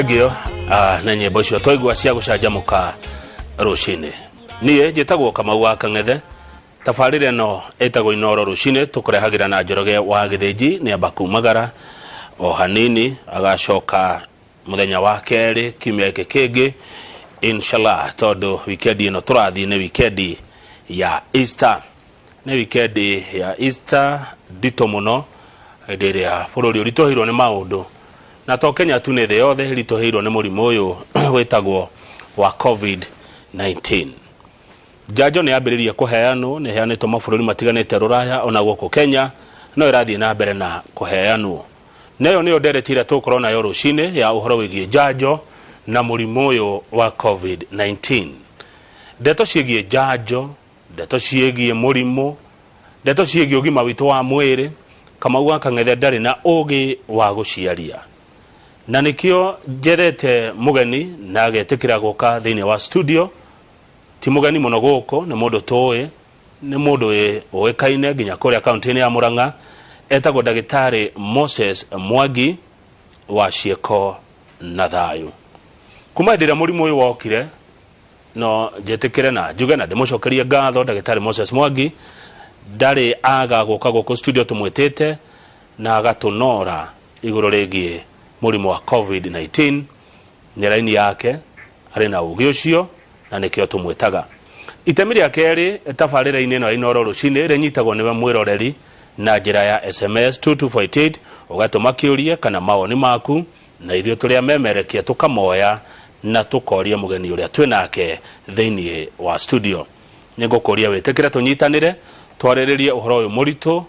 Thengio na nyĩmbo icio twaigua cia gũcanjamũka rũcinĩ. Niĩ njĩtagwo Kamau wa Kang'ethe. Tabarĩra ĩno ĩtagwo Inoro rũcinĩ, tũkũrehagĩra na Njoroge wa Gĩthĩnji nĩ amba kumagara o hanini, agacoka mũthenya wa kerĩ kiumia gĩkĩ kĩngĩ inshallah, tondũ wikendi ĩno tũrathiĩ nĩ wikendi ya Easter. Nĩ wikendi ya Easter nditũ mũno, hĩndĩ ĩrĩa bũrũri ũritũhĩirwo nĩ maũndũ, na to Kenya tu, nĩ thĩ yothe ĩritũhĩirwo nĩ mũrimũ ũyũ wĩtagwo wa COVID-19. Njanjo nĩ yambĩrĩirie kũheanwo, nĩ ĩheanĩtwo mabũrũri matiganĩte rũraya, ona gũkũ Kenya no ĩrathiĩ na mbere na kũheanwo. Na ĩyo nĩyo ndereti ĩrĩa tũgũkorwo nayo rũcinĩ ya ũhoro wĩgiĩ njanjo na mũrimũ ũyũ wa COVID-19. Ndeto ciĩgiĩ njanjo, ndeto ciĩgiĩ mũrimũ, ndeto ciĩgiĩ ũgima witũ wa mwĩrĩ, Kamau wa Kang'ethe ndarĩ na ũgĩ wa gũciaria. Na nĩkĩo njerete mũgeni na agetĩkĩra gũka thĩinĩ wa studio. Ti mũgeni mũno gũkũ, nĩ mũndũ tũĩ, nĩ mũndũ ũĩkaine nginya kũrĩa kaunti-inĩ ya Murang'a. Etagwo Ndagĩtarĩ Moses Mwangi wa Ciĩko na Thayũ. Kuma hĩndĩ ĩrĩa mũrimũ ũyũ wokire, no njĩtĩkĩre na njuge na ndĩmũcokerie ngatho Ndagĩtarĩ Moses Mwangi ndarĩ aga gũka gũkũ studio tũmwĩtĩte na agatũnora igũrũ rĩgiĩ mũrimũ wa COVID-19. Nĩ raini yake, arĩ na ũgĩ ũcio na nĩkĩo tũmwĩtaga. Itemi rĩa kerĩ tabarĩra-inĩ ĩno ya Inooro rũcinĩ rĩnyitagwo nĩwe mwĩroreri na njĩra ya SMS 22488, ũgatũma kĩũria kana mawoni maku, na ithuĩ tũrĩ amemerekia tũkamoya na tũkoria mũgeni ũrĩa twĩ nake thĩinĩ wa studio. Nĩ ngũkũria wĩtĩkĩre tũnyitanĩre twarĩrĩrie ũhoro ũyũ mũritũ,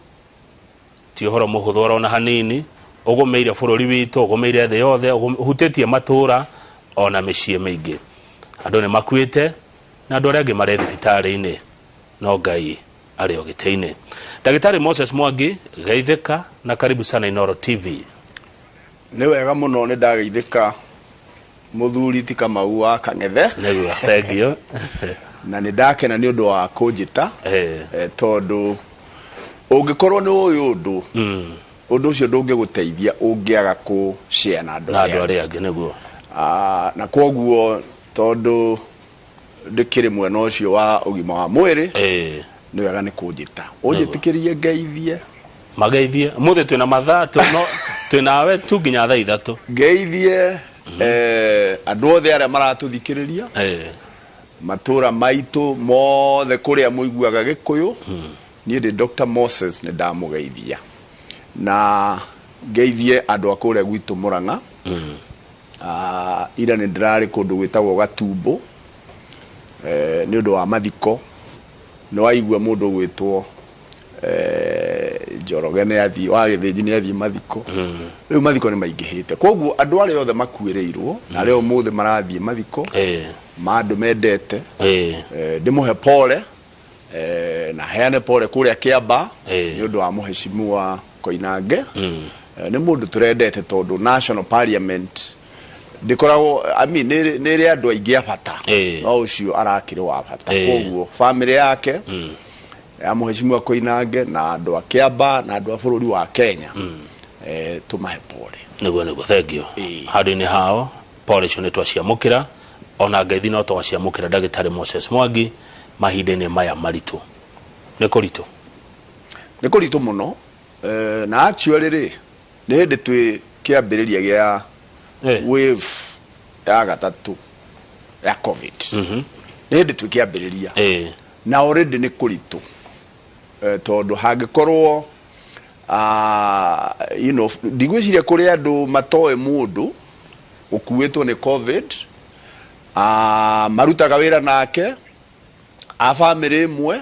ti ũhoro mũhũthũ oro na hanini, ũgũmĩire bũrũri witũ, ũgũmĩire thĩ yothe, ũhutĩtie matũũra ona mĩciĩ mĩingĩ. Andũ nĩ makuĩte na andũ arĩa angĩ marĩ thibitarĩ-inĩ, no Ngai arĩ o gĩtĩ-inĩ. Ndagĩtarĩ Moses Mwangi, geithĩka na karibu sana Inooro TV. Nĩ wega mũno, nĩ ndageithĩka mũthuri ti Kamau wa Kang'ethe. Nĩguo, thengio. Na nĩ ndakena nĩ ũndũ wa kũnjĩta, tondũ ũngĩkorwo nĩ ũĩ ũndũ, ũndũ ũcio ndũngĩgũteithia ũngĩaga kũ share na andũ na andũ arĩa arĩa angĩ, nĩguo. Ah, na kwoguo tondũ ndĩkĩrĩ mwena ũcio wa ũgima wa mwĩrĩ, nĩ wega nĩ kũnjĩta, ũnjĩtĩkĩrie ngeithie. Mageithie mũthĩ, twĩna mathaa no twĩnawe tu nginya thaa 3. Ngeithie andũ othe arĩa maratũthikĩrĩria, matũra maitũ mothe kũrĩa mũiguaga Gĩkũyũ. Niĩ ndĩ Dr. Moses, nĩ ndamũgeithia na ngeithie andũ a kũrĩa gwitũ Mũrang'a. Ah, ira nĩ ndĩrarĩ kũndũ gwĩtagwo Gatumbo nĩ ũndũ wa mathiko. Nĩ waigua mũndũ ũgwĩtwo Njoroge nĩ athiĩ wa Gĩthĩnji, nĩ athiĩ mathiko. Rĩu mathiko nĩ maingĩhĩte, koguo andũ arĩa othe makuĩrĩirwo na arĩa ũmũthĩ marathiĩ mathiko ma andũ mendete, ndĩmũhe pole na heane pole kũrĩa Kĩamba nĩ ũndũ wa mũheshimiwa Koinange. Nĩ mũndũ tũrendete tondũ National Parliament ndĩkoragwo, I mean, nĩ ĩrĩ andũ aingĩ a bata, no ũcio arakĩrĩ wa bata. Koguo famĩlĩ yake ya mũheshimiwa Koinange na andũ a Kĩamba na andũ a bũrũri wa Kenya, tũmahe pole. Nĩguo, thengio. Handũ-inĩ hao pole icio nĩ twaciamũkĩra, ona ngeithi no twaciamũkĩra, Ndagĩtarĩ Moses Mwangi. Mahinda-inĩ maya maritũ, nĩ kũritũ. Nĩ kũritũ mũno, na actually rĩ, nĩ hĩndĩ twĩ kĩambĩrĩria gĩa wave ya gatatũ ya COVID. Nĩ hĩndĩ twĩ kĩambĩrĩria na already nĩ kũritũ, tondũ hangĩkorwo ndigwĩciria kũrĩ andũ matoĩ mũndũ ũkuĩtwo nĩ COVID, marutaga wĩra nake a bamĩrĩ ĩmwe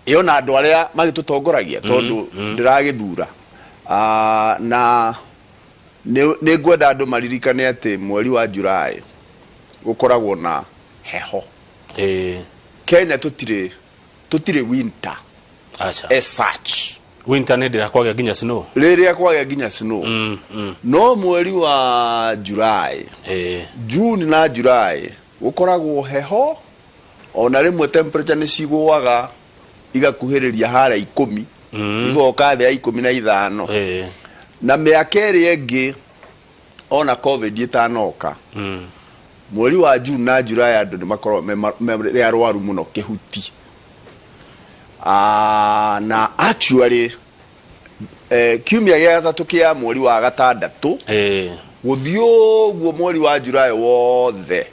ĩyo na andũ arĩa magĩtũtongoragia, tondũ ndĩragĩthura. Na nĩ ngwenda andũ maririkane atĩ mweri wa July gũkoragwo na heho. Kenya tũtirĩ winter Acha. as such. Winter nĩ ndĩra kwagĩa nginya snow. Rĩrĩa kwagĩa nginya snow, no mweri wa July, June na July gũkoragwo heho, ona rĩmwe temperature nĩ cigũaga igakuhĩrĩria harĩa 10, igoka thĩ ya 15. Na mĩaka ĩrĩa ĩngĩ Ona COVID ĩtanoka, mweri wa June na July andũ nĩ makoragwo me arwaru mũno kĩhuti. Ah, na actually kiumia gĩa gatatũ kĩa mweri wa gatandatũ gũthiĩ ũguo mweri wa July wothe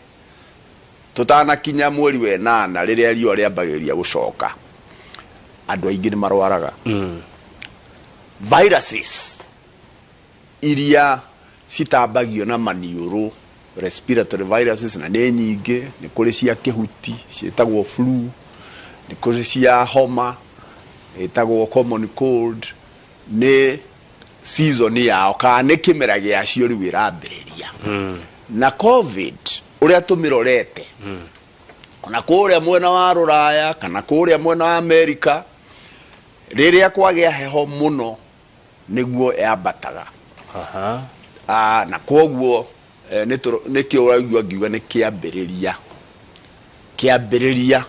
tũtanakinya mweri wa ĩnana rĩrĩa riũa rĩambagĩrĩria gũcoka, andũ aingĩ nĩ marwaraga. Viruses iria citambagio na maniũrũ, respiratory viruses, na nĩ nyingĩ, nĩ kũrĩ cia kĩhuti ciĩtagwo flu, nĩ kũrĩ cia homa ĩtagwo common cold, nĩ season yao kana nĩ kĩmera gĩacio rĩu ĩrambĩrĩria. Na COVID ũrĩa tũmĩrorete, ona kũrĩa mwena wa Rũraya kana kũrĩa mwena wa Amerika, rĩrĩa kwagĩa heho mũno nĩguo yambataga. Ah, na kwoguo nĩkĩo ũraigua ngiuga nĩ kĩambĩrĩria, kĩambĩrĩria,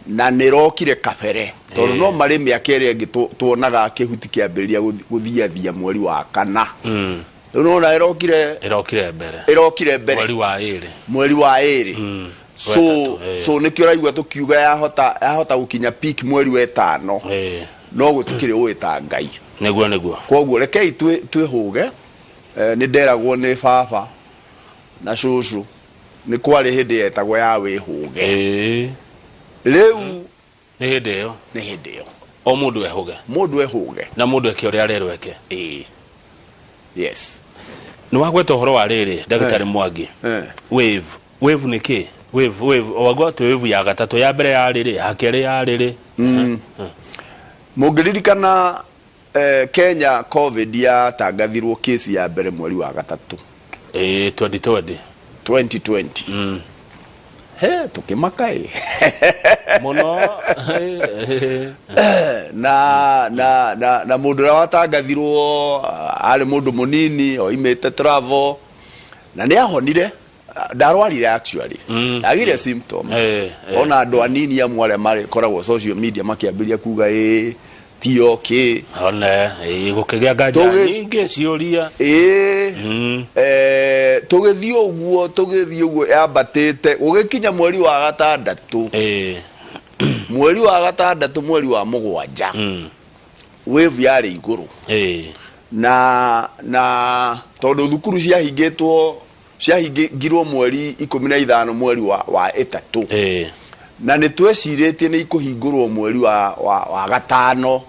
na nĩ ĩrokire kabere tondũ no marĩ mĩaka ĩrĩa ĩngĩ tuonaga kĩhuti kĩambĩrĩria gũthiathia mweri wa kana. Rĩu nona ĩrokire Ĩrokire mbere. Ĩrokire mbere. Mweri wa ĩrĩ. Mweri wa ĩrĩ. So Wetatũ, eh. So nĩkĩo ũraigua tũkiuga yahota gũkinya peak mweri wa ĩtano. No gũtikĩrĩ ũĩ ta Ngai. Nĩguo nĩguo. Koguo rekei twĩhũge. Nĩ nderagwo nĩ baba na cũcũ nĩ kwarĩ hĩndĩ yetagwo ya wĩhũge. Rĩu Nĩ hĩndĩ ĩyo. Nĩ hĩndĩ ĩyo. O mũndũ ehũge. Mũndũ ehũge. Na mũndũ eke ũrĩa arerwo eke. Ĩĩ. Yes. Nĩ wagweta ũhoro wa rĩrĩ, ndagĩtarĩ Mwangi. Wave. Wave nĩ kĩ? Wave, wave. Wagwa atĩ wave ya gatatũ, ya mbere ya rĩrĩ, ya kerĩ ya rĩrĩ. Mũngĩririkana Kenya COVID yatangathirwo kesi ya mbere mweri wa gatatũ. Ĩĩ, 2020. 2020. He, tũkĩmaka ĩ. Mũno. Na mũndũ ũrĩa watangathirwo arĩ mũndũ mũnini oimĩte travel na nĩ ahonire, ndarwarire actually. Agire symptoms. Ona andũ anini amwe arĩa marĩkoragwo social media makĩambĩrĩria kuga ĩ ti okay. One, gũkĩgĩa nganja nyingĩ ciũria. Ĩĩ. Tũgĩthiĩ ũguo yambatĩte gũgĩkinya mweri wa gatandatũ. Mweri wa gatandatũ, mweri wa mũgwanja, wave yarĩ igũrũ. Na tondũ thukuru ciahingĩtwo, ciahingirwo mweri 15 mweri wa ĩtatũ, na nĩ twecirĩtie nĩ ikũhingũrwo mweri wa gatano.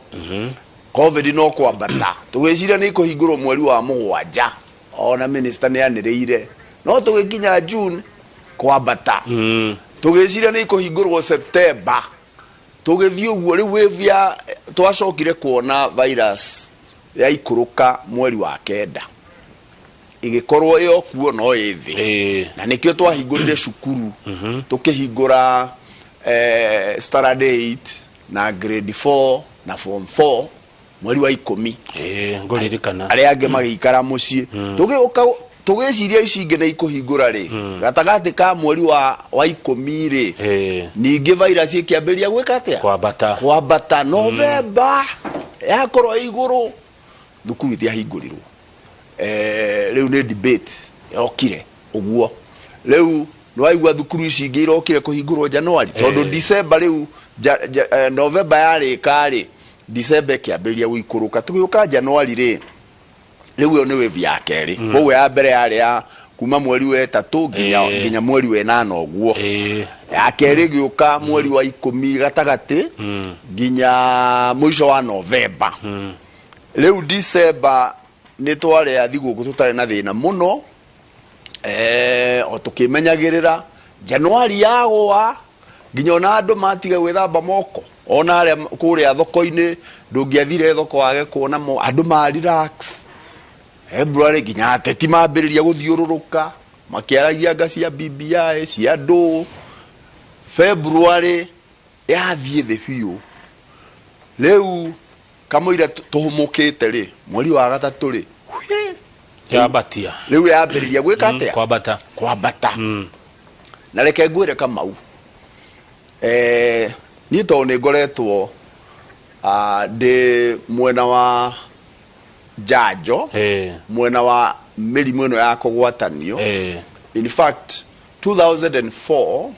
COVID no kwambata, tũgĩciria nĩ ikũhingũrwo mweri wa mũgwanja, ona minister nĩ anĩrĩire, no tũgĩkinya June kwambata. Tũgĩciria nĩ ikũhingũrwo September, tũgĩthiĩ ũguo. Rĩu wave ya twacokire kuona virus yaikũrũka mweri wa kenda, ĩgĩkorwo ĩyo kuo no ĩ thĩ. Na nĩkĩo twahingũrire cukuru, tũkĩhingũra standard 8 na grade 4 na form 4 mweri wa 10. Ĩĩ, ngũririkana. Arĩa angĩ magĩikara mũciĩ. Tũgĩũka tũgĩciria ici ingĩ nĩ ikũhingũra rĩ gatagatĩ ka mweri wa 10 rĩ, ningĩ virus ĩkĩambĩrĩria gwĩka atĩa? Kwambata. Kwambata. November yakorwo ĩ igũrũ, thukuru itiahingũrirwo. Rĩu nĩ debate yokire ũguo. Rĩu nĩwaigua thukuru ici ingĩ irokire kũhingũrwo January, tondũ December rĩu November yarĩka rĩ, December ĩkĩambĩrĩria gũikũrũka. Tũgĩũka January rĩ, rĩu ĩyo nĩ wave ya kerĩ. Koguo ya mbere yarĩ ya kuma mweri wa ĩtatũ nginya mweri wa ĩnana ũguo. Ya kerĩ ĩgĩũka mweri wa 10 gatagatĩ nginya mũico wa November. Rĩu December nĩ twarĩa thigũkũ tũtarĩ na thĩna mũno, o tũkĩmenyagĩrĩra. Januari yagũa nginya ona andũ matiga gwĩthamba moko, ona arĩa kũrĩa thoko-inĩ ndũngĩathire thoko wage kuona mo, andũ ma relax. February nginya ateti mambĩrĩria gũthiũrũrũka makĩaragia anga cia BBI cia ndũ. February yathiĩ thĩ biũ. Rĩu kamũira tũhũmũkĩte rĩ, mweri wa gatatũ rĩ, hwĩ, Yambatia. Rĩu yambĩrĩria gwĩka atĩa? Kwambata. Kwambata. Na reke ngwĩre Kamau, niĩ tondũ nĩ ngoretwo ndĩ mwena wa njanjo, mwena wa mĩrimũ ĩno ya kũgwatanio. In fact, 2004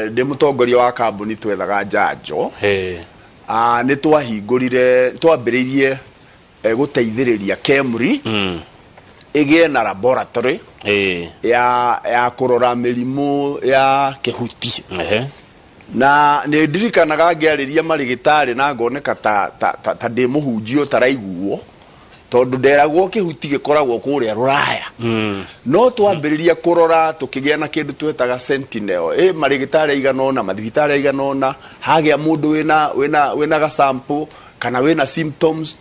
ndĩ mũtongoria wa kambuni twethaga njanjo. Ah, nĩ twahingũrire, twambĩrĩirie gũteithĩrĩria KEMRI ĩgĩe na laboratory ya kũrora mĩrimũ ya kĩhuti. Na nĩ ndirikanaga ngĩarĩria marĩgĩtarĩ na ngoneka ta, ta, ta, ta ndĩ mũhunjia ũtaraiguo, tondũ nderagwo kĩhuti gĩkoragwo kũrĩa rũraya. No twambĩrĩria kũrora, tũkĩgĩa na kĩndũ twetaga sentinel. Ĩ marĩgĩtarĩ aigana ũna, mathibitarĩ aigana ũna, hagĩa mũndũ wĩna, wĩna, wĩna gasample kana wĩna symptoms,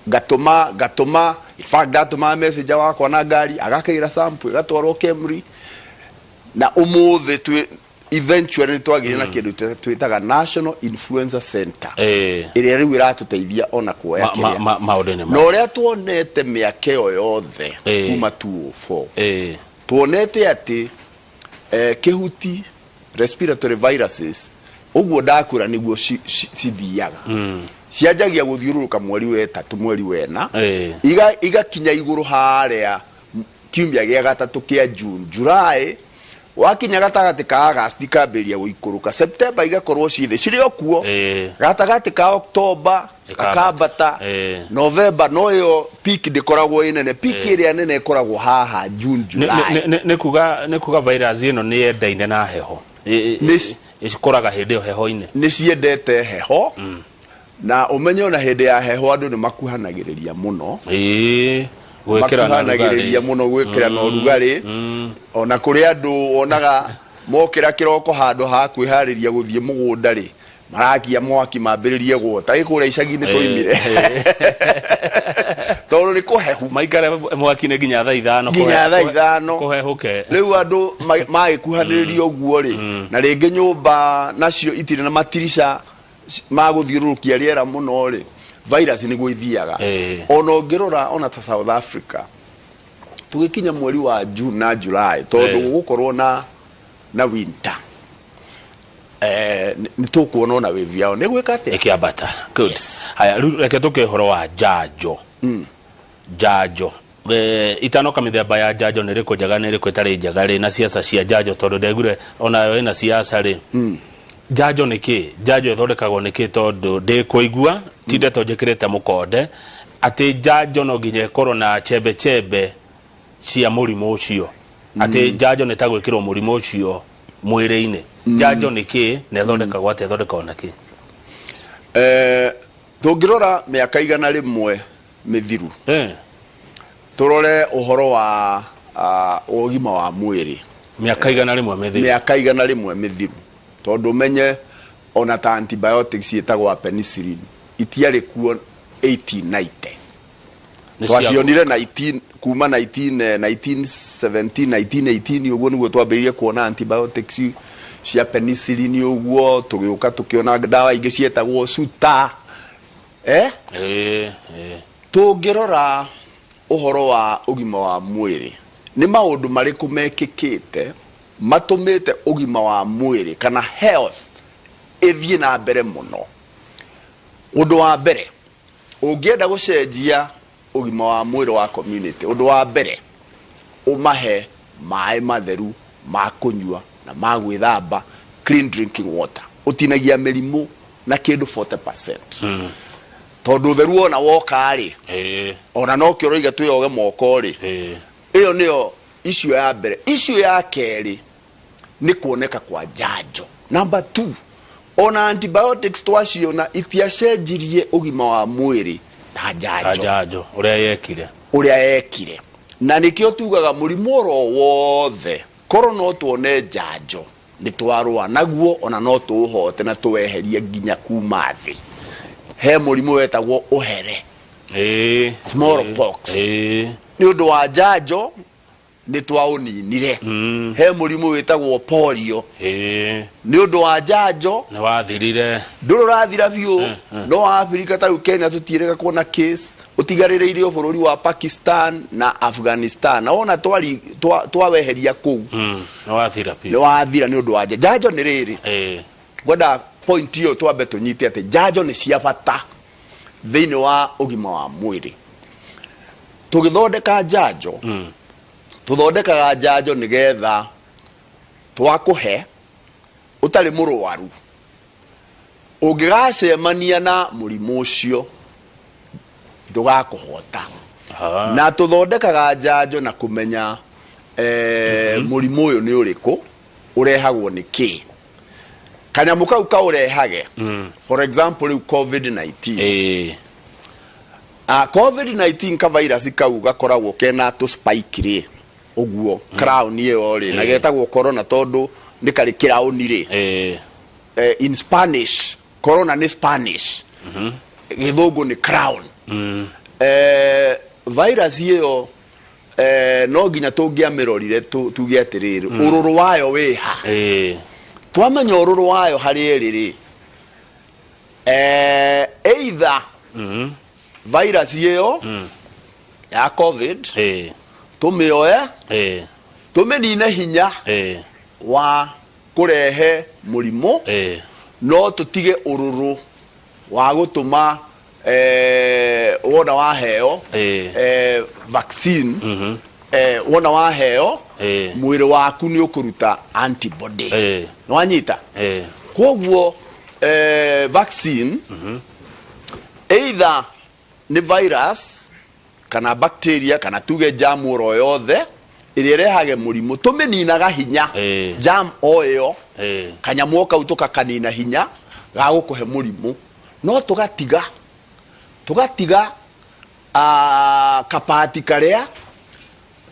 ngatũma ngatũma, in fact ndatũmaga messenger wakwa na ngari agakĩgĩra sample ĩgatwarwo KEMRI. Na ũmũthĩ twĩ eventually nĩ twagĩire na kĩndũ twĩtaga National Influenza Center, ĩrĩa rĩu ĩratũteithia ona kuoya kĩrĩa maũndũ-inĩ na ũrĩa tuonete mĩaka ĩyo yothe kuma 204, tuonete atĩ kĩhuti, respiratory viruses, ũguo ndakwĩra nĩguo cithiaga, cianjagia gũthiũrũrũka mweri wa ĩtatũ, mweri wa ĩna, igakinya igũrũ harĩa kiumia gĩa gatatũ kĩa June, July, wakinya gatagatĩ ka August ikambĩrĩria gũikũrũka, September igakorwo ciĩ thĩ, cirĩ o kuo, gatagatĩ ka October Ikambata. Gakambata. November, no ĩyo peak ndĩkoragwo ĩ nene. Peak ĩrĩa nene ĩkoragwo haha June, July. Nĩ kuga virus ĩno nĩ yendaine na heho. Ĩkũraga hĩndĩ ĩyo heho-inĩ. Nĩ ciendete heho, na ũmenye ona hĩndĩ ya heho andũ nĩ makuhanagĩrĩria mũno. Ĩĩ, gwĩkĩra na Makuhanagĩrĩria rugarĩ. mũno, gwĩkĩra na ũrugarĩ. Ona kũrĩ andũ wonaga mokĩra kĩroko, handũ ha kwĩharĩria gũthiĩ mũgũnda rĩ, marakia mwaki mambĩrĩrie gwota ĩ kũrĩa icagi-inĩ twaimire, tondũ nĩ kũhehu. Maikare mwaki-inĩ nginya thaa 5. Nginya thaa 5. Kũhehũke. Rĩu andũ magĩkuhanĩrĩria ũguo rĩ, na rĩngĩ nyũmba nacio itirĩ na matirica ma gũthiũrũrũkia rĩera mũno rĩ, virus nĩguo ithiaga. Ona ũngĩrora ona ta South Africa, tũgĩkinya mweri wa June na July, tondũ gũgũkorwo na winter, nĩ tũkuona ona wave yao nĩ gwĩka atĩa. Ĩkĩambata. Good. Haya, rĩu reke tũke ũhoro wa njanjo. Njanjo, itanoka mĩthemba ya njanjo nĩ ĩrĩkũ njega, nĩ ĩrĩkũ ĩtarĩ njega rĩ, na ciaca cia njanjo, tondũ ndegure onayo ĩna ciaca rĩ. Njanjo nĩ kĩ? Njanjo ĩthondekagwo nĩ kĩ? Tondũ ndĩkũigua ti ndeto njĩkĩrĩte mũkonde atĩ njanjo no nginya ĩkorwo na chembe chembe cia mũrimũ ũcio, atĩ njanjo nĩ ta gwĩkĩrwo mũrimũ ũcio mwĩrĩ-inĩ. Njanjo nĩ kĩ na ĩthondekagwo atĩa? Ĩthondekagwo na kĩ? Tũngĩrora mĩaka 100 mĩthiru, tũrore ũhoro wa ũgima wa mwĩrĩ. Mĩaka 100 mĩthiru. Mĩaka 100 mĩthiru, tondũ ũmenye ona ta antibiotics ciĩtagwo penicillin itiarĩ kuo 1890. Nĩ cia Twacionire 19 kuma 19, 1917, 1918 ũguo nĩguo twambĩrĩirie kuona antibiotics cia penicillin. Ũguo tũgĩũka tũkĩona ndawa ingĩ cietagwo suta. Ĩĩ. Tũngĩrora ũhoro wa ũgima wa mwĩrĩ, nĩ maũndũ marĩkũ mekĩkĩte matũmĩte ũgima wa mwĩrĩ kana health ĩthiĩ na mbere mũno? Ũndũ wa mbere, ũngĩenda gũcenjia ũgima wa mwĩrĩ wa community, ũndũ wa mbere ũmahe maĩ matheru ma kũnyua na ma gwĩthamba, clean drinking water. Ũtinagia mĩrimũ na kĩndũ 40%, tondũ ũtheru ona woka rĩ, ona nokĩo ũroiga twĩyoge moko rĩ. Ĩyo nĩyo issue ya mbere. Issue ya kerĩ nĩ kuoneka kwa njanjo. Number two, ona antibiotics twaciona itiacenjirie ũgima wa mwĩrĩ ta njanjo. Njanjo ũrĩa yekire. Ũrĩa yekire. Na nĩkĩo tugaga mũrimũ oro wothe, korwo no tuone njanjo, nĩ twarũa naguo, ona no tũũhote na tũweherie nginya kuma thĩ. He mũrimũ wetagwo ũhere, smallpox. Nĩ ũndũ wa njanjo nĩ twaũninire. He mũrimũ wĩtagwo polio. Nĩ ũndũ wa njanjo nĩ wathirire. Ndũrĩ ũrathira biũ, no Afrika ta rĩu Kenya tũtiĩrĩga kuona case, ũtigarĩrĩire o bũrũri wa Pakistan na Afghanistan, na wona twaweheria kũu, Nĩ wathira nĩ biũ. Wathira nĩ ũndũ wa njanjo. Nĩ rĩrĩ, ngwenda point ĩyo twambe tũnyite atĩ njanjo nĩ cia bata thĩinĩ wa ũgima wa mwĩrĩ. Tũgĩthondeka njanjo, tũthondekaga njanjo nĩgetha twakũhe ũtarĩ mũrwaru, ũngĩgacemania na mũrimũ ũcio ndũgakũhota. Na tũthondekaga njanjo na kũmenya mũrimũ ũyũ nĩ ũrĩkũ, ũrehagwo nĩ kĩĩ, kanyamũ kau kaũrehage. For example, rĩu COVID-19, COVID-19 ka virus kau gakoragwo kena tũ spike rĩ ũguo, crown ĩyo rĩ, na getagwo corona tondũ nĩ karĩ kĩraũni rĩ. In Spanish, corona nĩ Spanish, Gĩthũngũ nĩ crown. Virus ĩyo no nginya tũngĩamĩrorire tuge atĩrĩrĩ, ũrũrũ wayo wĩha. Twamenya ũrũrũ wayo harĩ ĩrĩ rĩ, either virus ĩyo ya COVID tũmĩoe, tũmĩnine hinya wa kũrehe mũrimũ, no tũtige ũrũrũ wa gũtũma wona waheo vaccine, wona waheo, mwĩrĩ waku nĩ ũkũruta antibody. Nĩwanyita? Koguo vaccine either nĩ virus kana bacteria kana tuge germ oro yothe ĩrĩa ĩrehage mũrimũ, tũmĩninaga hinya. Germ o ĩyo, kanyamũ o kau tũkakanina hinya ga gũkũhe mũrimũ, no tũgatiga kapati karĩa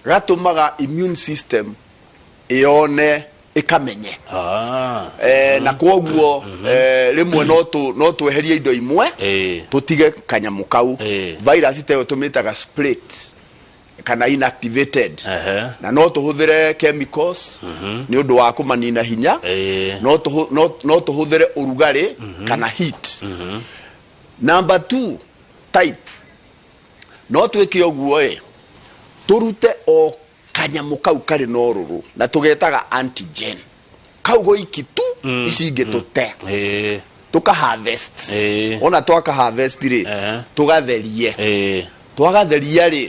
gatũmaga immune system ĩyone, ĩkamenye. Na kwoguo rĩmwe no tweherie indo imwe, tũtige kanyamũ kau. Virus ta ĩyo tũmĩtaga split kana inactivated. Na no tũhũthĩre chemicals nĩ ũndũ wa kũmanina hinya. No tũhũthĩre ũrugarĩ kana heat. Number two type, no twĩke ũguo ĩ, tũrute o kanyamũ kau karĩ na ũrũrũ na tũgetaga antigen kau goiki tu, ici ingĩ tũte. Tũka harvest. Ona twaka harvest rĩ, tũgatherie. Twagatheria rĩ,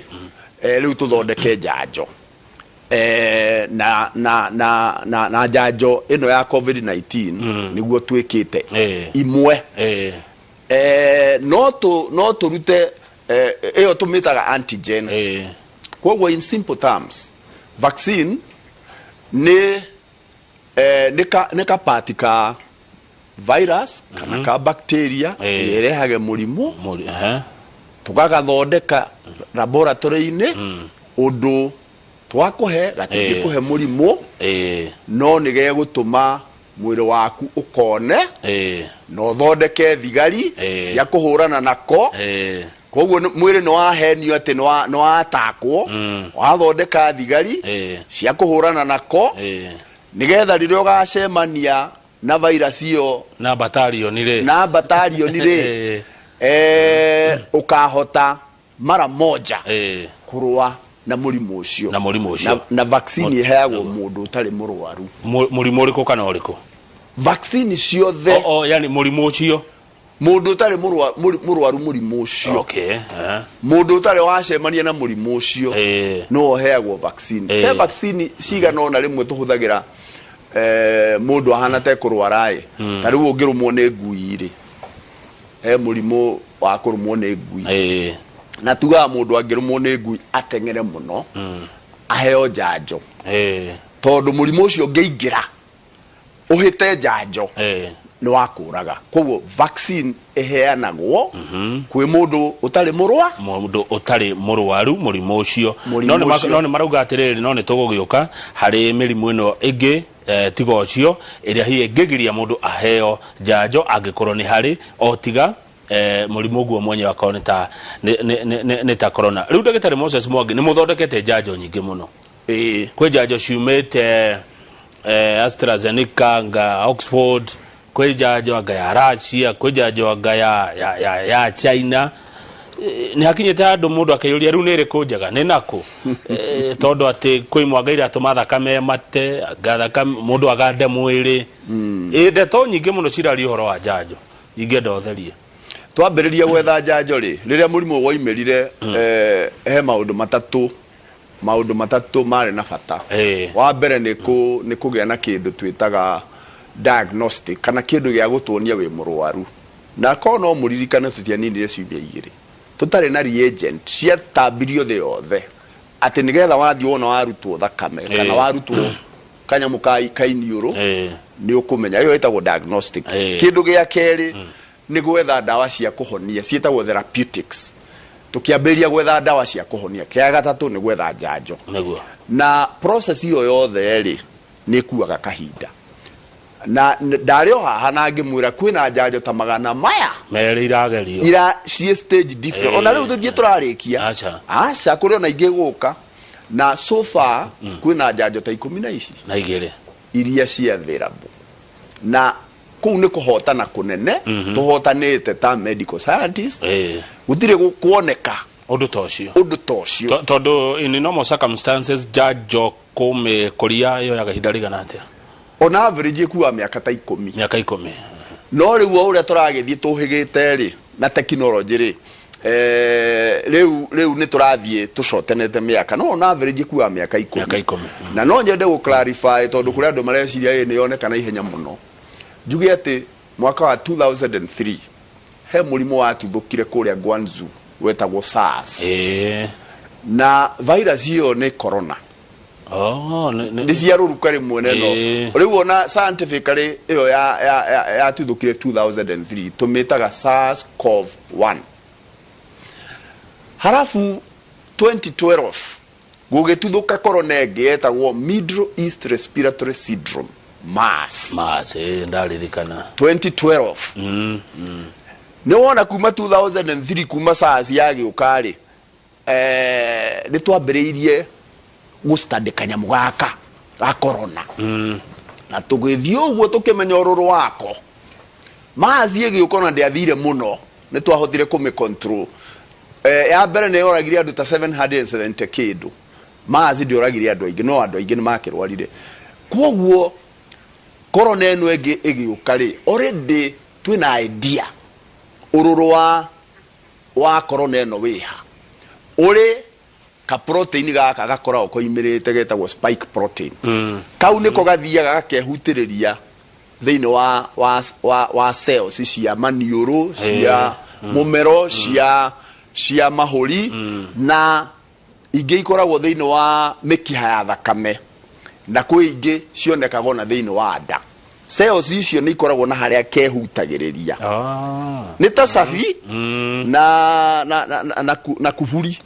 rĩu tũthondeke njanjo. Na njanjo ĩno ya COVID-19 nĩguo twĩkĩte imwe. No tũrute ĩyo tũmĩtaga antigen. Koguo in simple terms, vaccine nĩ kapati ka virus kana ka bacteria ĩrĩa ĩrehage mũrimũ. Tũgagathondeka laboratory-inĩ ũndũ twakũhe gatingĩkũhe mũrimũ, no nĩ gegũtũma mwĩrĩ waku ũkone na ũthondeke thigari cia kũhũrana nako. Koguo mwĩrĩ nĩ wahenio atĩ nĩ watakwo, wathondeka thigari cia kũhũrana nako, nĩgetha rĩrĩa ũgacemania na virus ĩyo na batalioni rĩ, na batalioni rĩ, ũkahota mara moja kũrũa na mũrimũ ũcio. Na mũrimũ ũcio. Na vaccine ĩheagwo mũndũ ũtarĩ mũrwaru. Mũrimũ ũrĩkũ kana ũrĩkũ? Vaccine ciothe. O, yani mũrimũ ũcio. Mũndũ ũtarĩ mũrwaru mũrimũ ũcio. Mũndũ ũtarĩ wacemania na mũrimũ ũcio no ũheagwo vaccine. He vaccine cigana ũna rĩmwe tũhũthagĩra mũndũ ahana ta ekũrwara ĩ. Ta rĩu ũngĩrũmwo nĩ ngui rĩ, he mũrimũ wa kũrũmwo nĩ ngui, na tugaga mũndũ angĩrũmwo nĩ ngui ateng'ere mũno aheo njanjo, tondũ mũrimũ ũcio ũngĩingĩra ũhĩte njanjo nĩ wa kũraga. Koguo vaccine ĩheanagwo kwĩ mũndũ ũtarĩ mũrwa Mũndũ ũtarĩ mũrwaru mũrimũ ũcio. Mũrimũ No ũcio. No nĩ marauga atĩrĩrĩ, no nĩ tũgũgĩũka harĩ mĩrimũ ĩno ĩngĩ, tiga ũcio ĩrĩa hihi ĩngĩgiria mũndũ aheo njanjo angĩkorwo nĩ harĩ o tiga mũrimũ ũguo mwenyewe akorwo nĩ ta nĩ ta corona. Rĩu ndagĩtarĩ Moses Mwangi, nĩ mũthondekete njanjo nyingĩ mũno. Kwĩ njanjo ciumĩte AstraZeneca nga Oxford, kwĩ njanjo anga ya Russia, kwĩ njanjo anga ya China. Nĩ hakinyĩte handũ mũndũ akeyũria rĩu nĩ ĩrĩkũ njega, nĩ nakũ? Tondũ atĩ kwĩ imwe anga iratũma thakame mate, anga thakame mũndũ agande mwĩrĩ. Ĩ ndeto nyingĩ mũno ciraria ũhoro wa njanjo, ingĩenda ũtherie. Twambĩrĩria gwetha njanjo rĩ, rĩrĩa mũrimũ woimĩrire, he maũndũ matatũ, maũndũ matatũ marĩ na bata. Wa mbere nĩ kũ, nĩ kũgĩa na kĩndũ twĩtaga diagnostic, kana kĩndũ gĩa gũtuonia wĩ mũrwaru. Na korwo no mũririkane tũtianinire ciumia igĩrĩ tũtarĩ na reagent ciatambirio thĩ yothe, atĩ nĩgetha wathiĩ wona warutwo thakame kana warutwo kanyamũ ka iniũrũ, nĩ ũkũmenya. Ĩyo ĩtagwo diagnostic. Kĩndũ gĩa kerĩ nĩ gwetha ndawa cia kũhonia, ciĩtagwo therapeutics. Tũkĩambĩrĩria gwetha ndawa cia kũhonia. Kĩa gatatũ nĩ gwetha njanjo. Na process ĩyo yothe rĩ, nĩ ĩkuaga kahinda. Na ndarĩ o haha na ngĩmwĩra kwĩna njanjo ta magana maya merĩ iragerio ira ciĩ stage different. Ona rĩu tũthiĩ tũrarĩkia. Aca. Aca, kũrĩ ona ingĩ gũka. Na so far kwĩna njanjo ta ikũmi na ici na igĩrĩ iria cia available. Na kũu nĩ kũhotana kũnene tũhotanĩte ta medical scientist. Gũtirĩ kuoneka ũndũ ta ũcio, ũndũ ta ũcio. Tondũ in normal circumstances njanjo kũmĩkũria yoyaga ihinda rĩigana atĩa? On average ĩkuaga mĩaka ta 10. Mĩaka 10. No rĩu o ũrĩa tũragĩthiĩ tũhĩgĩte rĩ na tekinoronjĩ rĩ, rĩu nĩ tũrathiĩ tũcotenete mĩaka, no on average ĩkuaga mĩaka 10. Mĩaka 10. Na no nyende gũ clarify, tondũ kũrĩ andũ mareciria ĩ nĩ yoneka na ihenya mũno. Njuge atĩ mwaka wa 2003 he mũrimũ watuthũkire kũrĩa Guangzhou wetagwo SARS. Na virus ĩyo nĩ corona. Oh, nĩ ciarũruka rĩmwe neno. Rĩu ona scientifically ĩyo yatuthũkire 2003 tũmĩtaga SARS-CoV-1. Halafu 2012 gũgĩtuthũka corona ĩngĩ yetagwo Middle East Respiratory Syndrome, MERS. MERS, ndaririkana. 2012. Nĩ wona kuma 2003, kuma SARS yagĩũka rĩ, nĩ twambĩrĩirie gũstudy kanyamũ gaka ga corona, na tũgĩthiĩ ũguo tũkĩmenya ũrũrũ wako. MERS ĩgĩũka ona ndĩathire mũno, nĩ twahotire kũmĩ control. Ya mbere nĩ yoragire andũ ta 770 kĩndũ. MERS ndĩoragire andũ aingĩ, no andũ aingĩ nĩ makĩrwarire. Koguo corona ĩno ĩngĩ ĩgĩũka rĩ, already twĩna idea ũrũrũ wa corona ĩno wĩha. Ũrĩ ka protein gaka gakoragwo koimĩrĩte getagwo spike protein. Kau nĩko gathiaga gakehutĩrĩria thĩinĩ wa cells cia maniũrũ, cia mũmero, cia mahũri, na ingĩ ikoragwo thĩinĩ wa mĩkiha ya thakame, na kwĩ ingĩ cionekaga ona thĩinĩ wa nda. Cells icio nĩ ikoragwo na harĩa kehutagĩrĩria. Nĩ ta cabi na kuburi.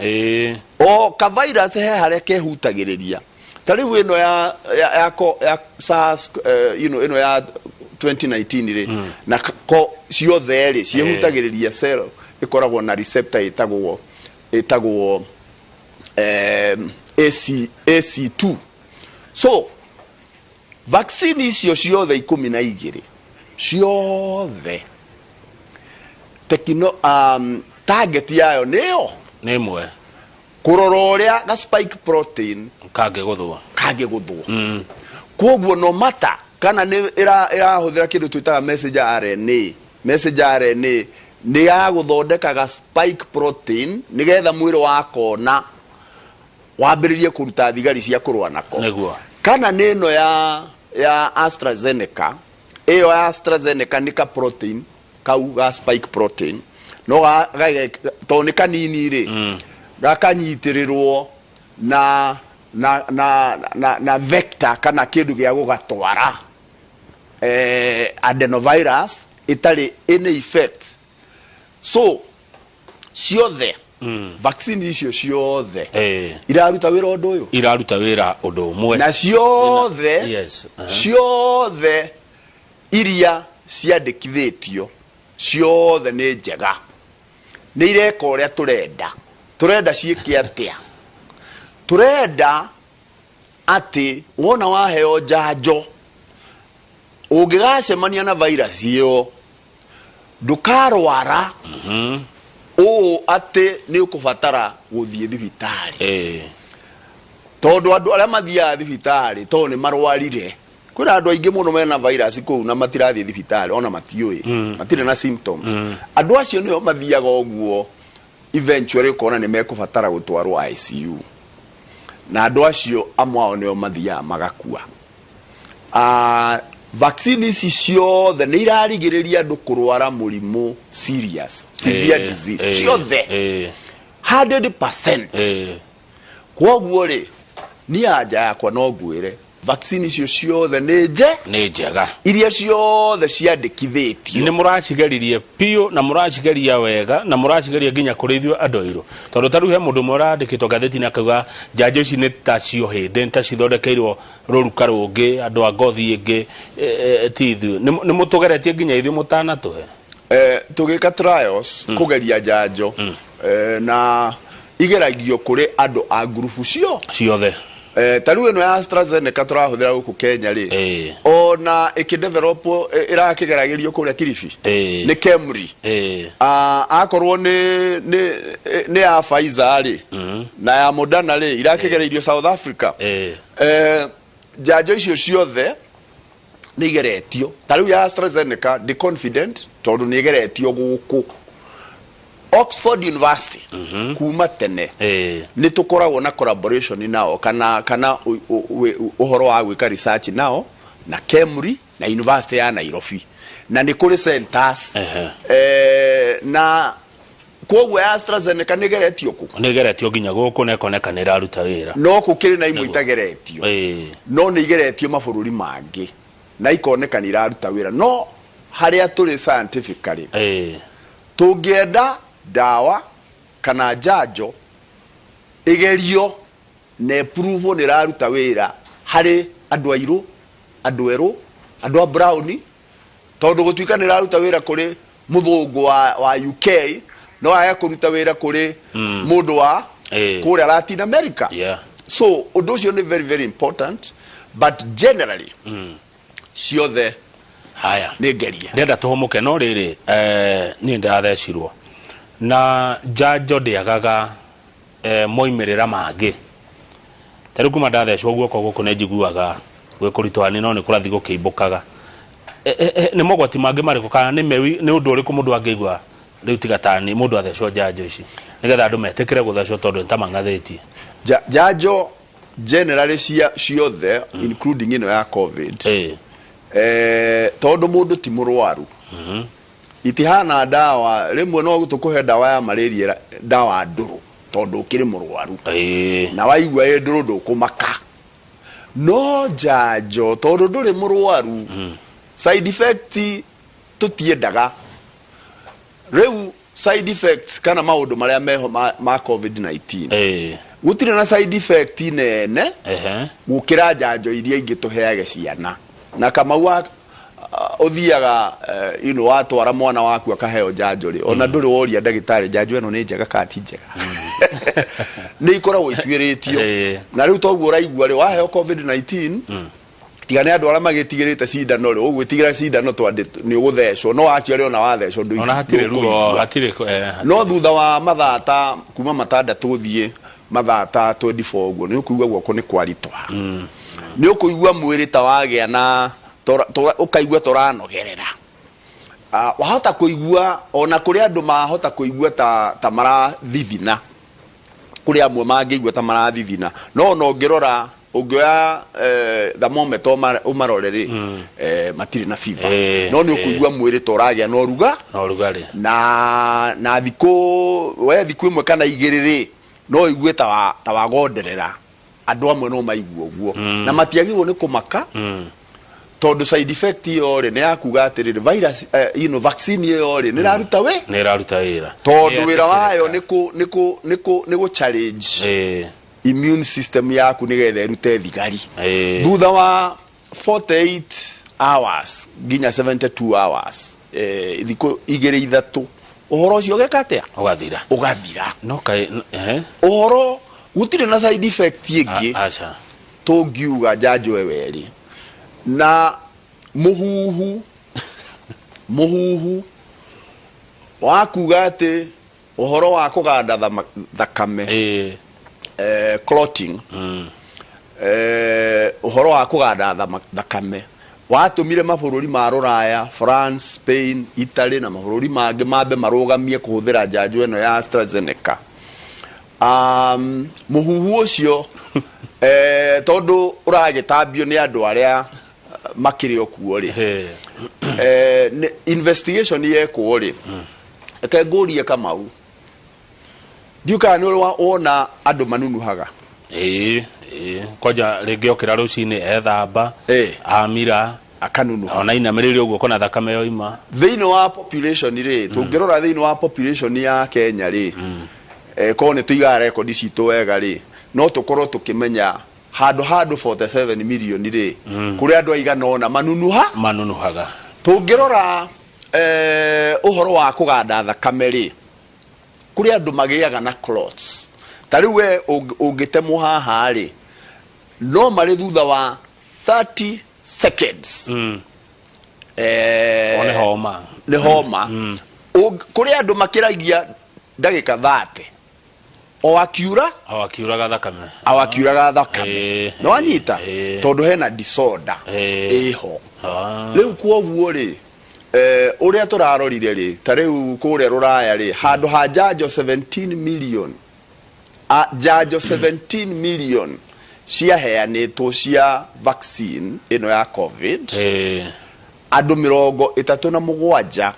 O ka virus he harĩa kehutagĩrĩria. Ta rĩu ĩno ya SARS, ĩno ya 2019 rĩ, na ko ciothe rĩ ciĩhutagĩrĩria cell ĩkoragwo na receptor ĩtagwo AC2. So vaccine icio ciothe 12 ciothe target yayo nĩyo nĩ ĩmwe, kũrora ũrĩa ga spike protein kangĩgũthwo, kangĩgũthwo. Koguo no matter kana nĩ ĩrahũthĩra kĩndũ twĩtaga messenger RNA. Messenger RNA nĩ ya gũthondeka ga spike protein nĩgetha mwĩrĩ wakona wambĩrĩrie kũruta thigari cia kũrũa nako. Kana nĩ ĩno ya AstraZeneca. Ĩyo ya AstraZeneca nĩ ka protein kau ga spike protein, no tondũ nĩ kanini rĩ, gakanyitĩrĩrwo na vector kana kĩndũ gĩa gũgatwara, adenovirus ĩtarĩ any effect. So ciothe vaccine icio ciothe iraruta wĩra ũndũ ũyũ, iraruta wĩra ũndũ ũmwe, na ciothe ciothe iria ciandĩkithĩtio ciothe nĩ njega, nĩ ireka ũrĩa tũrenda. Tũrenda ciĩke atĩa? Tũrenda atĩ wona waheo njanjo, ũngĩgacemania na virus ĩyo ndũkarwara ũũ atĩ nĩ ũkũbatara gũthiĩ thibitarĩ, tondũ andũ arĩa mathiaga thibitarĩ tondũ nĩ marwarire Kwĩna andũ aingĩ mũno mena virus kũu na matirathiĩ thibitarĩ ona matiũĩ, matirĩ na symptoms. Andũ acio nĩo mathiaga ũguo eventually ũkona nĩ mekũbatara gũtwarwo ICU, na andũ acio amwe ao nĩo mathiaga magakua. Vaccine ici ciothe nĩ irarigĩrĩria andũ kũrwara mũrimũ serious, severe disease ciothe, 100%. Kwoguo rĩ, niĩ anja yakwa no ngwĩre vaccine icio ciothe nĩ nje Nĩ njega. Iria ciothe ciandĩkithĩtio. Nĩ mũracigeririe biũ na mũracigeria wega na mũracigeria nginya kũrĩ ithuĩ andũ airũ, tondũ ta rĩu he mũndũ ũmwe ũrandĩkĩtwo ngathĩti-inĩ akauga njanjo ici nĩ ta cio hĩndĩ, nĩ ta cithondekeirwo rũruka rũngĩ, andũ a ngothi ĩngĩ, ti ithuĩ. Nĩ mũtũgeretie nginya ithuĩ mũtanatũhe? Tũgĩka trials, kũgeria njanjo, na igeragio kũrĩ andũ a ngurubu cio ciothe. Ta rĩu ĩno ya AstraZeneca tũrahũthĩra gũkũ Kenya rĩ, ona ĩkĩdevelop ĩrakĩgeragĩrio kũrĩa Kilifi nĩ KEMRI. Ah, akorwo nĩ ya Pfizer rĩ na ya Moderna rĩ, irakĩgereirio South Africa. Njanjo icio ciothe nĩ igeretio. Ta rĩu ya AstraZeneca ndĩ confident tondũ nĩ ĩgeretio gũkũ Oxford University kuma tene. Nĩ tũkoragwo na collaboration nao kana ũhoro wa gwĩka research nao na KEMRI na University ya Nairobi, na nĩ kũrĩ centers. Na koguo ya AstraZeneca nĩ ĩgeretio kũ? Nĩ ĩgeretio nginya gũkũ na ĩkoneka nĩ ĩraruta wĩra. No gũkĩrĩ na imwe itageretio, no nĩ igeretio mabũrũri mangĩ na ikoneka nĩ iraruta wĩra. No harĩa tũrĩ scientifically, tũngĩenda ndawa kana njanjo ĩgerio na ĩpruvwo nĩ ĩraruta wĩra harĩ andũ airũ, andũ erũ, andũ a brown, tondũ gũtuĩka nĩ ĩraruta wĩra kũrĩ mũthũngũ wa UK, no age kũruta wĩra kũrĩ mũndũ wa kũrĩa Latin America. So ũndũ ũcio nĩ very very important, but generally ciothe Haya. nĩ ngerie. Ndĩrenda tũhũmũke, no rĩrĩ, niĩ ndĩrathecirwo na njanjo ndĩagaga moimĩrĩra mangĩ. Ta rĩu kuma ndathecwo guoko gũkũ nĩ njiguaga gwĩ kũritũ hanini, no nĩ kũrathiĩ gũkĩimbũkaga. Nĩ mogwati mangĩ marĩkũ kana nĩ ũndũ ũrĩkũ mũndũ angĩigua rĩu tiga tani mũndũ athecwo njanjo ici, nĩgetha andũ metĩkĩre gũthecwo tondũ nĩ ta mang'athĩtie? Njanjo generally ciothe, including ĩno ya COVID, tondũ mũndũ ti mũrwaru, itihana ndawa. Rĩmwe no tũkũhe ndawa ya malaria, ndawa ndũrũ, tondũ ũkĩrĩ mũrwaru na waigua ĩ ndũrũ ndũkũmaka. No njanjo, tondũ ndũrĩ mũrwaru, side effect tũtiendaga. Rĩu side effects kana maũndũ marĩa meho ma COVID-19, gũtirĩ na side effect nene gũkĩra njanjo iria ingĩ tũheage ciana. Na Kamau wa ũthiaga watwara mwana waku akaheo njanjo rĩ, ona ndũrĩ woria ndagĩtarĩ njanjo ĩno nĩ njega kana ti njega, nĩ ikoragwo ituĩrĩtio. Na rĩu toguo ũraigua rĩ, waheo COVID-19, tiga nĩ andũ arĩa magĩtigĩrĩte cindano rĩ, ũgwĩtigĩra cindano twandĩ nĩ ũgũthecwo, no actually ona wathecwo Ona hatirĩ ruo. Ndũkũigua. Hatirĩ No thutha wa mathaa ta kuma 6 ũthiĩ mathaa ta 24 ũguo, nĩ ũkũigua guoko nĩ kwaritũha, nĩ ũkũigua mwĩrĩ ta wagĩa na ũkaigua tũranogerera. Ah, wahota kũigua ona kũrĩ andũ mahota kũigua ta marathithina, kũrĩ amwe mangĩigua ta marathithina, no ona ũngĩrora ũngĩoya thermometer ũmarore rĩ, matirĩ na fever. No nĩ ũkũigua mwĩrĩ ta ũragĩa na ũruga Na ũrugarĩ. Na thikũ we thikũ 1 kana 2 rĩ, no ũigue ta wagonderera. Andũ amwe no maigue ũguo na matiagĩrĩirwo nĩ kũmaka, tondũ side effect ĩyo rĩ, nĩ ya kuga atĩrĩrĩ, virus vaccine ĩyo rĩ, nĩ ĩraruta wĩ Nĩ ĩraruta wĩra. Tondũ wĩra wayo nĩ kũ challenge immune system yaku nĩgetha ĩrute thigari. Thutha wa 48 hours nginya 72 hours, thikũ 2 3, ũhoro ũcio ũgeka atĩa? Ũgathira. Ũgathira. No kaĩ Ũhoro gũtirĩ na side effect ĩngĩ. Aca. Tũngiuga njanjo ĩyo ĩrĩ na mũhuhu wa kuga atĩ ũhoro wa kũganda thakame, clotting, Ũhoro wa kũganda thakame watũmire mabũrũri ma Rũraya, France, Spain, Italy na mabũrũri mangĩ mambe marũgamie kũhũthĩra njanjo ĩno ya AstraZeneca. Mũhuhu ũcio tondũ ũragĩtambio nĩ andũ arĩa makĩrĩ o kuo rĩ, investigation yekwo rĩ, reke ngũrie Kamau, ndiũ kana nĩ ũrĩ wona andũ manunuhaga? Ĩĩ, ĩĩ, kwanja rĩngĩ okĩra rũcinĩ ethamba, amira, akanunuha, ona inamĩrĩire ũguo kona thakame yoima. Thĩinĩ wa population rĩ, tũngĩrora thĩinĩ wa population ya Kenya rĩ, korwo nĩ tũigaga rekondi citũ wega rĩ, no tũkorwo tũkĩmenya handũ ha andũ 47 million rĩ, kũrĩ andũ aigana ũna manunuha manunuhaga. Tũngĩrora ũhoro wa kũganda thakame rĩ, kũrĩ andũ magĩaga na clots. Ta rĩu we ũngĩtemwo haha rĩ, no marĩ thutha wa 30 seconds O nĩ homa. Nĩ homa. Kũrĩ andũ makĩragia ndagĩka 30 o akiura, o akiuraga thakame, o akiuraga thakame. Nĩ wanyita? Tondũ hena disorder ĩho. Rĩu kwoguo rĩ, ũrĩa tũrarorire rĩ, ta rĩu kũrĩa Rũraya rĩ, handũ ha njanjo 17 million, njanjo 17 million ciaheanĩtwo cia vaccine ĩno ya COVID, andũ 37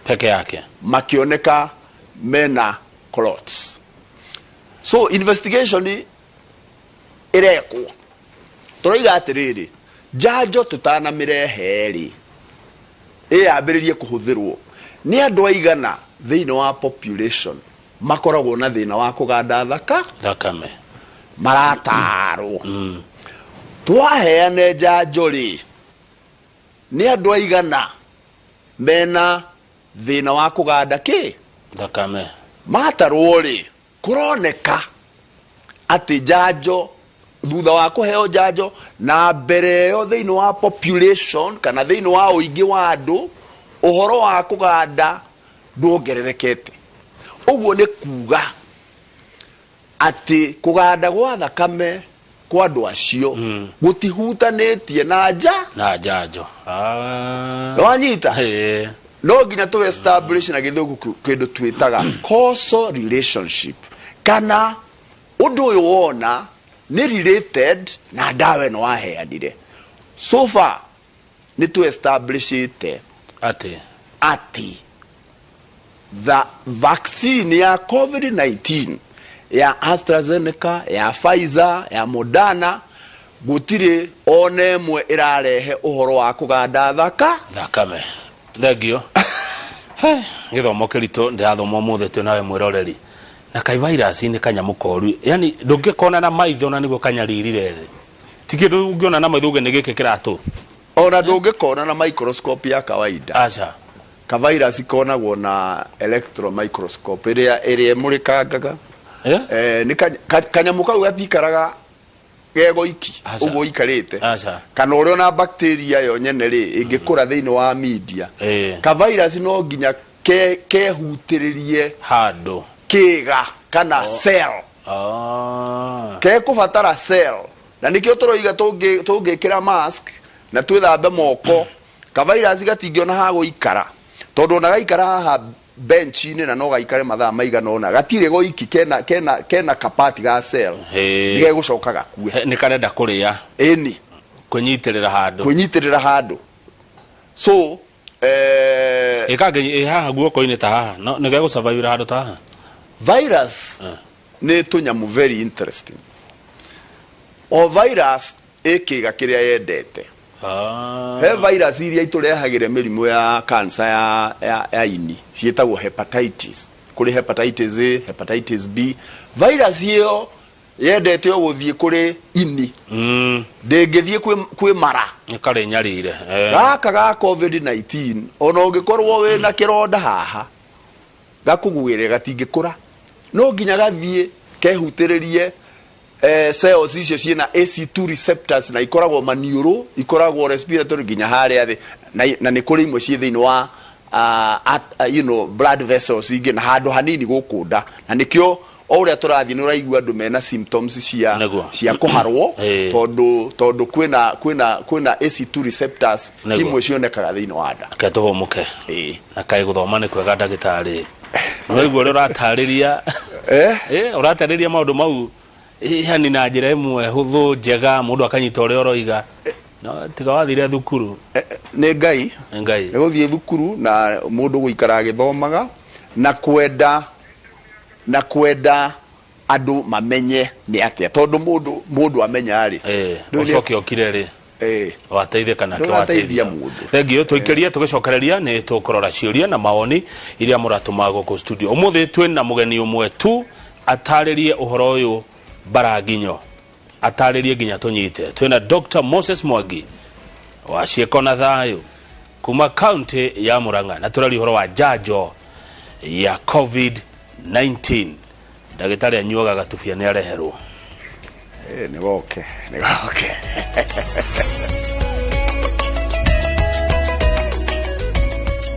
peke yake makĩoneka mena clots. So investigation ĩrekwo. Tũroiga atĩrĩrĩ, njanjo tũtanamĩrehe rĩ, ĩyambĩrĩrie kũhũthĩrwo, nĩ andũ aigana thĩinĩ wa population makoragwo na thĩna wa kũganda thakame maratarwo? Twaheane njanjo rĩ, nĩ andũ aigana mena thĩna wa kũganda kĩ thakame? Matarwo rĩ, kũroneka atĩ njanjo, thutha wa kũheo njanjo na mbere ĩyo, thĩinĩ wa population kana thĩinĩ wa ũingĩ wa andũ, ũhoro wa kũganda ndwongererekete. Ũguo nĩ kuga atĩ kũganda gwa thakame kwa andũ acio gũtihutanĩtie na nja na njanjo. Nĩwanyita? No nginya tũ establish na gĩthũngũ kĩndũ twĩtaga causal relationship, kana ũndũ ũyũ wona nĩ related na ndawa ĩno waheanire. So far nĩ tũ establishĩte atĩ atĩ the vaccine ya COVID-19 ya AstraZeneca, ya Pfizer, ya Moderna, gũtirĩ ona ĩmwe ĩrarehe ũhoro wa kũganda thakame. Thengio. Gĩthomo kĩritũ ndĩrathoma ũmũthĩ twĩ nawe mwĩroreri. Na kai virus nĩ kanyamũ koru, yani ndũngĩkona na maitho na nĩguo kanyaririre thĩ. Ti kĩndũ ũngĩona na maitho uge nĩ gĩkĩ kĩratũ. Ona ndũngĩkona na microscope ya kawaida. Aca. Ka virus konagwo na electron microscope ĩrĩa ĩmũrĩkangaga. Nĩ kanyamũ kau gatikaraga gegoiki. Aca. Ũguo ikarĩte. Aca. Kana ũrĩa ona bacteria yo nyene rĩ, ĩngĩkũra thĩinĩ wa media, ka virus no nginya kehutĩrĩrie handũ kĩga kana cell. Kekũbatara cell, na nĩkĩo tũroiga tũngĩkĩra mask na twĩthambe moko, ka virus gatingĩona ha gũikara, tondũ ona gaikara haha bench-inĩ na no gaikare mathaa maigana ũna, gatirĩ goiki, kena kapati ga cell, nĩgegũcoka gakue. Nĩ karenda kũrĩa. Ĩni. Kwĩnyitĩrĩra handũ. Kwĩnyitĩrĩra handũ. So ĩkangĩ ĩ haha guoko-inĩ ta haha, no nĩ gegũsurvive handũ ta haha. Virus nĩ tũnyamũ very interesting. O virus ĩ kĩga kĩrĩa yendete. He virus iria itũrehagĩre mĩrimũ ya cancer ya ini, ciĩtagwo hepatitis. Kũrĩ hepatitis A, hepatitis B. Virus ĩyo yendete o gũthiĩ kũrĩ ini, ndĩngĩthiĩ kwĩ mara. Nĩ karĩ nyarire. Gaka ga COVID-19, ona ũngĩkorwo wĩna kĩronda haha gakũgwĩre, gatingĩkũra. No nginya gathiĩ kehutĩrĩrie cells icio ciĩna ACE2 receptors, na ikoragwo maniũrũ, ikoragwo respiratory nginya harĩa thĩ, na nĩ kũrĩ imwe ciĩ thĩinĩ wa blood vessels ingĩ na handũ hanini gũkũ nda, na nĩkĩo O ũrĩa tũrathiĩ nĩ ũraigua andũ mena symptoms cia Nĩguo. cia kũharwo Ĩĩ. tondũ tondũ kwĩna kwĩna kwĩna ACE2 receptors Nĩguo. imwe cionekaga thĩinĩ wa nda. Reke tũhũmũke. Ĩĩ. Na kaĩ gũthoma nĩ kwega ndagĩtarĩ. Nĩwaigua ũrĩa ũratarĩria Eh? Eh, ũratarĩria maũndũ mau yani na njĩra ĩmwe hũthũ njega mũndũ akanyita ũrĩa ũroiga. No tiga wathire thukuru. Eh, nĩ Ngai. Nĩ Ngai. Nĩ gũthiĩ thukuru na mũndũ gũikara agĩthomaga na kwenda na kwenda andũ mamenye nĩ atĩa tondũ mũndũ mũndũ amenya rĩ Eh, ndũĩ nĩ- ũcoke ũkire rĩ eh, wateithĩka nake Ndũrateithia wateithia mũndũ. thengio tũikĩrie tũgĩcokereria nĩ tũkũrora ciũria na mawoni iria mũratũma gũkũ studio ũmũthĩ twĩ na mũgeni ũmwe tu atarĩrie ũhoro ũyũ mbaranginyo atarĩrie nginya tũnyite twĩ na Dr. Moses Mwangi wa ciĩko na thayũ kuma kaunti ya Murang'a na tũraria ũhoro wa njanjo ya COVID-19 ndagĩtarĩ anyuaga gatubia nĩ areherwo Eh, nĩ goke nĩ goke.